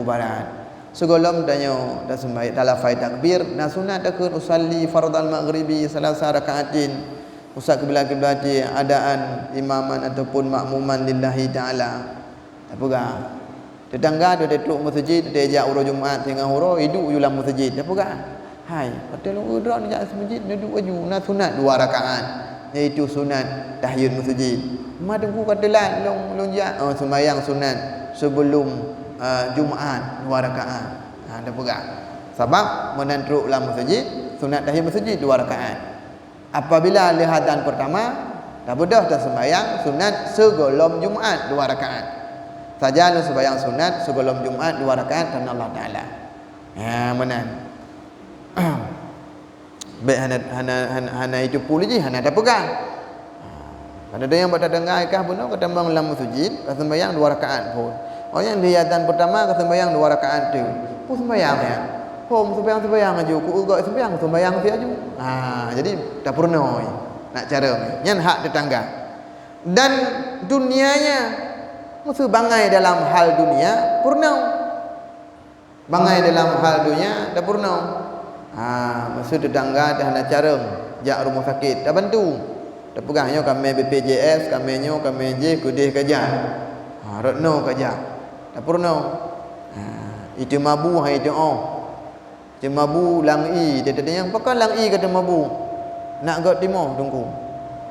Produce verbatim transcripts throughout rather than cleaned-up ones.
barat. Sigohlom tanyoe taseumbahyang talafai takbir, na sunat takheun usalli fardal maghribi salasa rakaatin. Usat kiblat-kiblati adaan imaman ataupun makmuman lillahi ta'ala. Tapeugah. Teutangga tu trok meuseujid, teujak uroe Jumat singoh uroe, iduek ju lam meuseujid. Tapeugah. Hai, watèe lôn droe neujak meuseujid, neuduek laju, na sunat dua rakaat, yaitu sunat tahiyatul meuseujid. Ma teungku ka teulat lôn, lôn jak, oh, seumbahyang sunat sebelum, eh, Jumat dua rakaat. Ha, tapeugah. Sabab meunan trok lam meuseujid, sunat tahiyatul meuseujid dua rakaat. Apabila lheueh azan pertama, tabeudôh taseumbahyang sunat sigohlom Jumat dua rakaat. Sajan lôn seumbahyang sunat sigohlom Jumat dua rakaat karena Allah Taala. Ha, meunan. Bèk hana, hana, hana, hana itu pun jih, hana tapeugah. Ha, kadang-kadang nyang bak tatangga kah bunoe ka tamong lam meuseujid, ka seumbahyang dua rakaat phon. Oh, nyang di azan pertama ka seumbahyang dua rakaat tu. Peue seumbahyang nyan? Hom seumbahyang-seumbahyang laju, ku ugok seumbahyang, seumbahyang siat laju. Ha, jadi tapeurunoe, nak carông. Nyan hak tetangga. Dan dunianya, meuseu bangai dalam hal dunia, peurunoe. Bangai dalam hal dunia, tapeurunoe. Ha, meuseu tetangga teuh hana carông, jak rumoh sakét, tabantu. Tapeugah nyoe kamé B P J S, kamé nyoe, kamé jéh, keudéh ka jak. Ha, rot noe ka jak. Tapeurunoe. Ha, iteumabu hai iteu'oh. Teumabu lam ie, teuh-teuh nyang pakon lam ie ka teumabu. Nak göt timoh teungku.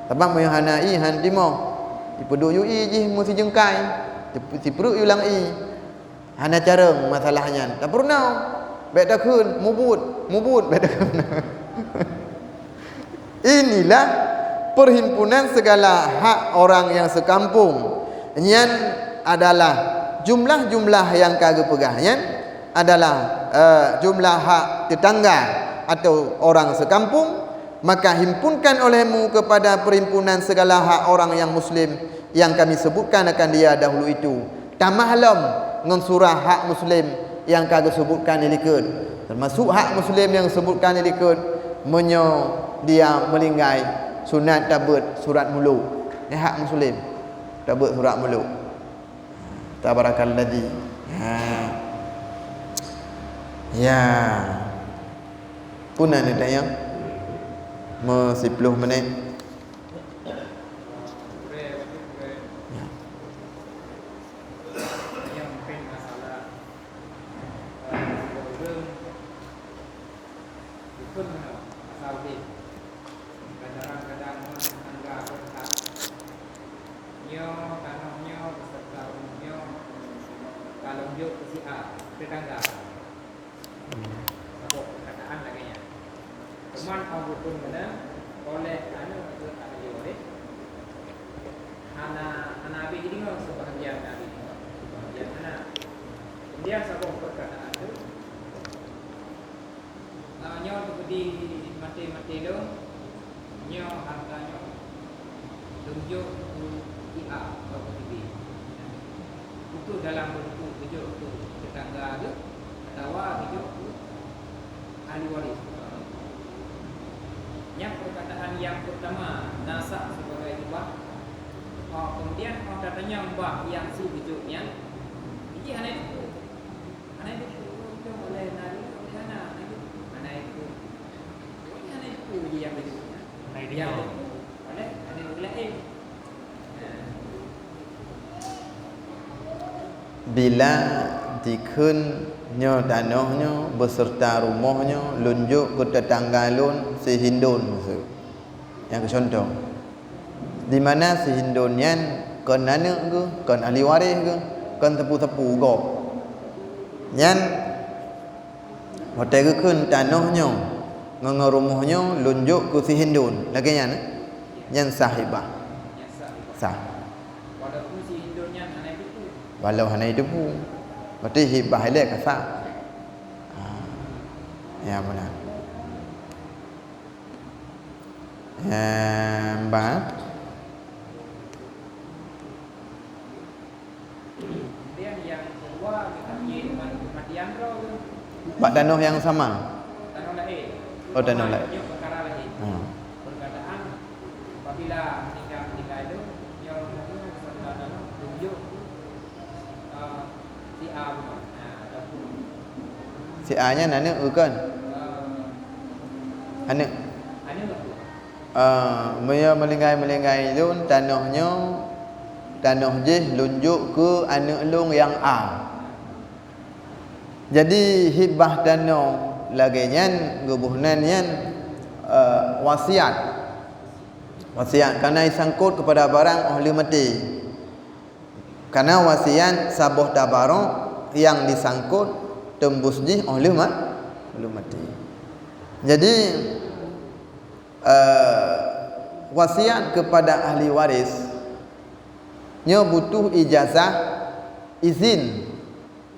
Sabab meunyoe hana ie han timoh. Ipeuduek yue ie jih meusijeungkai. Teup-, sipreuk yue lam ie. Hana carông masalah nyan. Tapeurunoe. Bèk takheun, mubuet, mubuet, bèk takheun. Inilah perhimpunan segala hak orang yang sekampung. Nyan adalah jumlah-jumlah nyang ka geupeugah nyan adalah, eh, jumlah hak tetangga atau orang sekampung, maka himpunkan olehmu kepada perhimpunan segala hak orang yang muslim yang kami sebutkan akan dia dahulu itu. Tamah lom ngon surah hak muslim nyang ka geusebutkan di likot. Teumasok hak muslim nyang geusebutkan di likot, meunyoe dia meulinggai, sunat tabeuet surat muluk. Nyan hak muslim. Tabeuet surat muluk. Tabarakalladzi. Ha. Ya. Peue na neutanyong? Meu siploh menit. Ya. Nyang mungken masalah, eh, sigoe ureueng dukon meunoe, asal udeb. Kadang-kadang ngon tangga beureukat. Nyoe tanoh nyoe beserta rumoh nyoe ka lôn jok keu si A, tetangga. Saboh peukataan lagèe nyan. Teuma 'oh geukheun meunan, oleh aneuk keu ahli waréh, hana, hana habéh jideungoe, seubahgian na jideungoe, seubahgian hana. Keumudian saboh peukataan teuk, "Ah, nyoe teupeudi maté-maté lôn, nyoe hareuta nyoe." Lôn jok keu si A atau keu si B. Itu dalam bentuk geujok keu tetangga geuh atawa geujok keu ahli waréh. Nyan peukataan nyang peurtama na sah sibagai hibah. Oh, keumudian 'oh tatanyong bak nyang si geujok nyan, jih hana jiteupeue. Hana jiteupeue, oh, lé na lé, oh, hana, hana jiteupeue. Hana jiteupeue. Oh, hana jiteupeue jih nyang geujok nyan. Hana jiteupeue. Nyang jiteupeue, oh, lé, hana jiteupeue lé. Bila jikheun nyoe tanoh nyoe beuseurta rumoh nyoe lôn jok keu tetangga lôn si Hindon, miseu. Nyang keu contoh, di mana si Hindon nyan kon aneuk geuh, kon ahli waréh geuh, kon teupeu-teupeu gob. Nyan watèe geukheun tanoh nyoe ngon, ngon rumoh nyoe lôn jok keu si Hindon, lagèe nyan, eh? Nyan sah hibah. Sah. Walau hana jiteupeue. Berarti hibah ilèe ka sah. Ha. Ya, beuna. Em, ba. Bak tanoh nyang sama? Oh, tanoh laén. Ha. Perkataan, apabila meninggal, meninggal itu, nyoe rumoh tu sebelah tanoh tunjuk, eh, si A rumah. Nah, atau Si A nyan aneuk kon? Aneuk. Ah, meunyoe meulinggai-meulinggai lôn, tanoh nyoe, tanoh jih lôn jok keu aneuk lôn nyang A. Jadi, hibah tanoh lagée nyan geuboh nan nyan, eh, wasiat. Wasiat, karena disangkot kepada barang óh lheueh maté. Karena wasiat saboh tabarok nyang disangkot teumbus jih óh lheueh ma-, óh lheueh maté. Jadi, eh, wasiat kepada ahli waris nyoe butuh ijazah, izin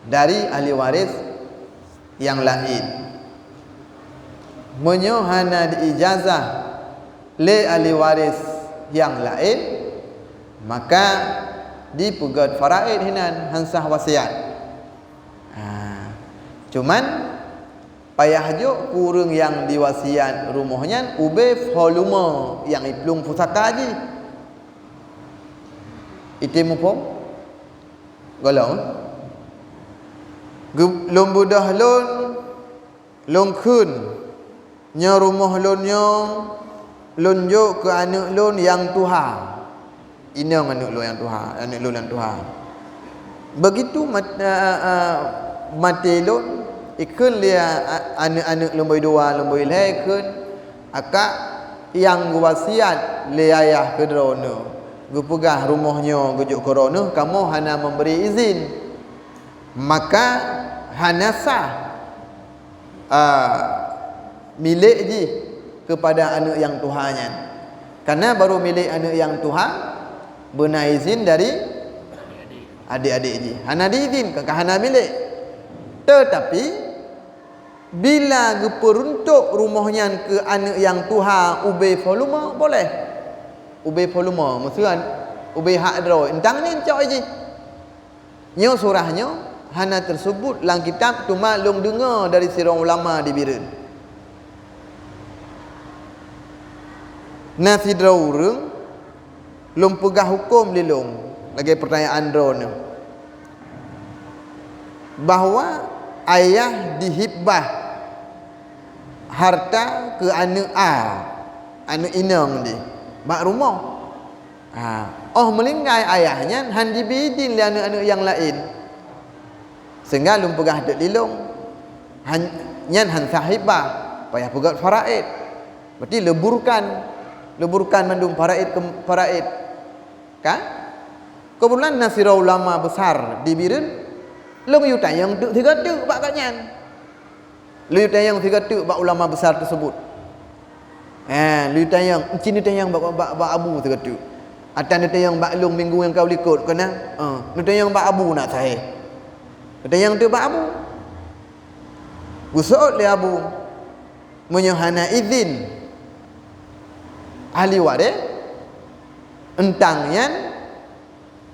dari ahli waris nyang laén. Meunyoe hana diijazah lé ahli waris nyang laén, maka dipeugét faraid hinan, han sah wasiat. Ha, cuman payah jok keu ureuëng nyang diwasiat rumoh nyan ubé volume nyang iplueng pusaka jih. Item muphom? Gohlom. Geu-, lôn beudôh lôn, lôn kheun, nyoe rumoh lôn nyoe lôn jok keu aneuk lôn nyang tuha. Inong aneuk lôn nyang tuha, aneuk lôn nyang tuha. Begitu mat-, eh, eh, eh, maté lôn, ikheun lé, eh, aneuk-aneuk lôn bak dua, lôn bak lhée ikheun, akak nyang geuwasiat lé ayah keu droeneuh, geupeugah rumoh nyoe geujok keu droeneuh, kamoe hana memberi izin. Maka hana sah, ah, milék jih kepada aneuk nyang tuha nyan. Karena baru milék aneuk nyang tuha beuna izin dari adik-adik jih. Hana diizin, ka hana milék. Tetapi, bila geupeuruntok rumoh nyan keu aneuk nyang tuha ubé volume, boleh. Ubé volume, maksud ubé hak droe, entang nyan cok jih. Nyoe surah nyoe hana teuseubut lam kitab, teuma lôn deungoe dari sidroe ulama di Bireuen. Na sidroe ureuëng lôn peugah huköm lé lôn, lagée peurtanyaan droeneuh, bahwa ayah dihibah harta keu aneuk A, aneuk inong jih, bak rumoh. Ha, óh meulinggai ayah nyan han jibi idin lé aneuk-aneuk nyang laén. Sehingga lôn peugah teuk lé lôn, han-, nyan han sah hibah, payah peugét faraid. Berarti leburkan, leburkan mandum faraid keu faraid. Kan? Keubeutulan na sidroe ulama besar di Bireuen, lôn yue tanyong teuk sigoe teuk bak gobnyan. Lôn yue tanyong sigoe teuk bak ulama besar teuseubut. Eh, lôn yue tanyong, ci neutanyong bak, bak, bak Abu sigoe teuk. Atawa neutanyong bak lôn minggu nyang ka likot, keunan? Eh, neutanyong bak Abu nak sahé. Neutanyong teuk bak Abu. Geuseuôt lé Abu, meunyoe hana idhin ahli waréh, euntang nyan,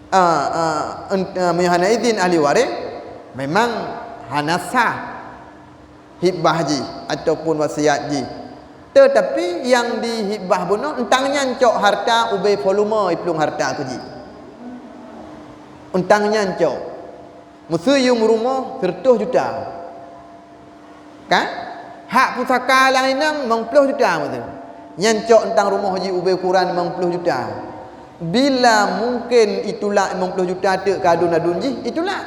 a, a, en-, a, meunyoe hana idhin ahli waréh, memang hana sah hibah jih ataupun wasiat jih. Teutapi nyang dihibah bunoe euntang nyan cok harta ubé volume iplueng harta keu jih. Euntang nyan cok. Meuseu yuem rumoh seureutôh juta. Kan? Hak pusaka lam inong limong ploh juta meuseu. Nyan cok euntang rumoh jih ubé ukuran limong ploh juta. Bila mungken itulak limong ploh juta teuk keu adun-adun jih, itulak.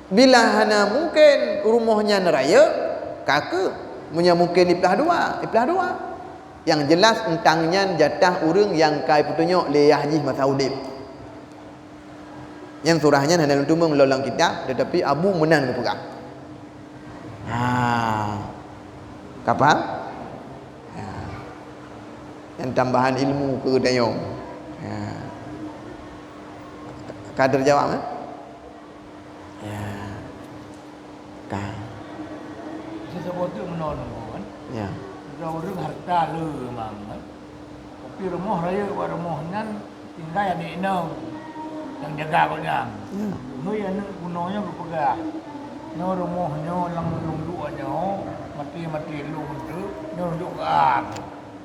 Bila hana mungken rumoh nyan rayeuk, ka keuh. Meunyoe mungken iplah dua, iplah dua. Nyang jeulaih euntang nyan jatah ureuëng nyang ka ipeutunyok lé yah jih masa udeb. Nyang surah nyan hana lôn teumeung lom lam kitab, teutapi Abu meunan geupeugah. Ha. Ka paham? Ha. Nyan tambahan ilmu keu geutanyoe. Ha. Ka teujawab, eh? Ya. Ka. Seuseuboh teuk meunoe nunggu kan? Ya. Udah ureuëng harta le memang kan? Tapi rumoh rayeuk bak rumoh nyan tinggai aneuk inong nyang jaga gobnyan. Ya. Hei aneuk bunoe nyoe geupeugah, "Nyoe rumoh nyoe lam lôn duek nyoe, maté-maté lôn teuk, nyoe lôn jok keu A."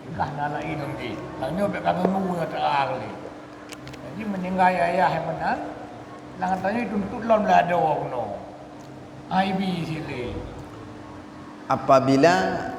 Tinggai na laén lom jih. Lam nyoe bèk ka ngeungu nyoe teu A lé. Jadi meuninggai ayah meunan, lam tanyoe tuntut lom lé adoe bunoe. Aibi silée. Apabila